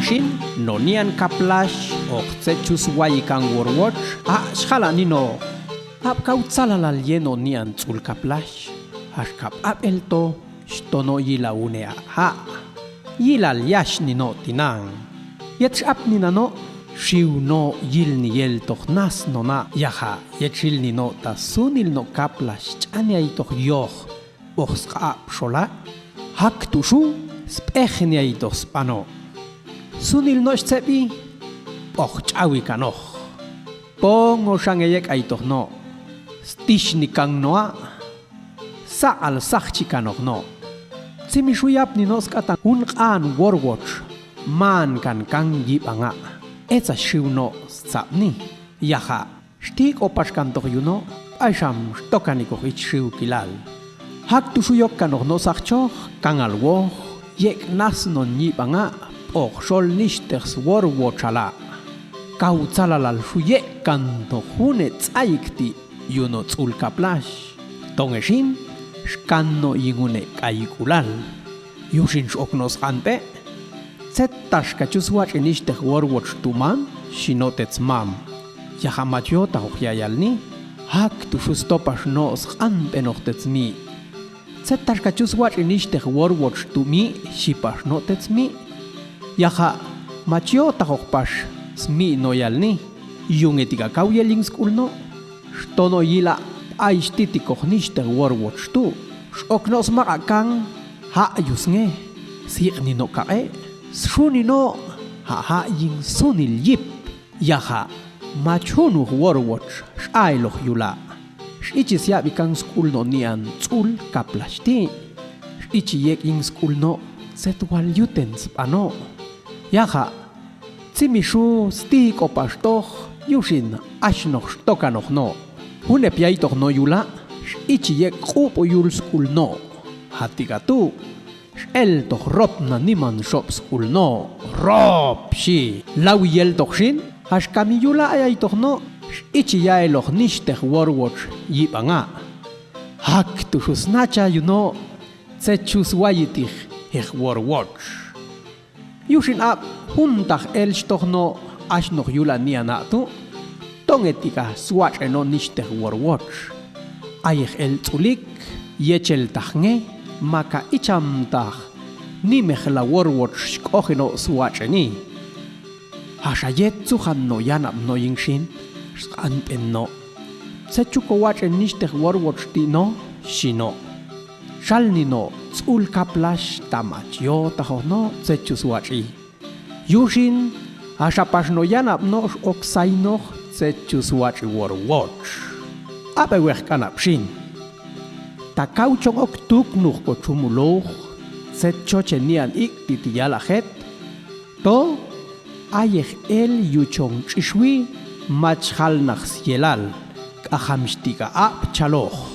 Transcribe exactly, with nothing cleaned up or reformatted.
Shin, no nian kaplash, ok tse chu swayi kang worwoch, a' shkala' nino. Ap kau tsalalal ye no nian tsul kaplash, hash kap ap el to, shto no yila une a' ha'. Yilal yash nino tinang. Yet shap ninano, shiw no yil ni yel toh nas no na, yaha, yet shil nino ta sunil no kaplash ch'an yai toh yoh. Poh ska'ap shola', hak tu shu, speh ni ai toh spano. Sunil no scebi, poh ch'awi kanoh. Pongo shange yek ai toh no. Stis ni kang noa, sa'al sahchi kanoh no. Tsimi shu yap ni no skatan un k'an worwoch, man kan kang yibanga'. Etsa shiw no scap ni, yaha. Shtiik opash kan toh yuno, paisham shtokan ikoh ich shiw kilal. Hak tu shu yok kanoh no sahchoh, kangal woh, yek nas non nyibanga', poh shol nishteh sworwoch ala'. Kau tsalalal shu yek kan toh hune ts'ayik ti, yuno tsul kaplash. Tonge shin, shkan no yingune k'ai kulal. Yu shin sh'ok no skanpe'. Tsetash kachu swach'i nishteh worwoch tu mam, shino tetsmam. Yaha machyo tahoh yayal ni, hak tu shu stopash no skanpe' noh tetsmi'. Tsetash kachu swach'i nishteh worwoch tu mi', shipash no tetsmi'. Yaha machyo tahoh pash smi' no yal ni, yunge tiga kau yeling skul no. Shtono yila' ai shtitikoh nishteh worwoch tu. Sh'ok no smaqa' kang, ha' yus nge, siq ni no ka'e', shu ni no, ha' ha' ying sunil yip. Yaha, machunu worwoch, sh'ai loh yula'. Sh'ichi siap ikang skul no nian tsul kaplash ti. Sh'ichi yek ying skul no, setwal yuten spano. Yaha, tsimi shu stik opash toh, yu shin ash noh shtokan noh no. Hune piai toh no yula', sh'ichi yek k'up uyul skul no. Hati katu, sh'el toh rop na niman shop skul no. Rop shi, lawi yel toh shin, hash kami yula' ai toh no, sh'ichi yae loh nishteh worwoch yibanga'. Hak tu shu snacha yu no, tse chu swayi tih heh worwoch. Yu shin ap, huntah el shtoh no, ash noh yula' nian a' tu, tonge tikah swach'e no nishteh worwoch. Ayeh el tsulik, yechel tah nge, maka icham tah, nimeh la worwoch shk'ohi no swach'e ni. Hasha yet suhan no yanap no ying shin, skanpen no. Tse chu ko wach'e nishteh worwoch ti no, shino. Shal ni no, tsul kaplash tamach yo tahoh no, tse chu swach'i. Yu shin, hasha pash no yanap no sh'ok sai noh, tse chu swach'i worwoch. Ape weh kanap shin. Takau chong ok tuk nuh ko chumuluh, tse cho che nian ik titi yala het. To, ayeh el yu chong ch'ishwi, mach hal nah syelal, k'aham shtika ap chaloh.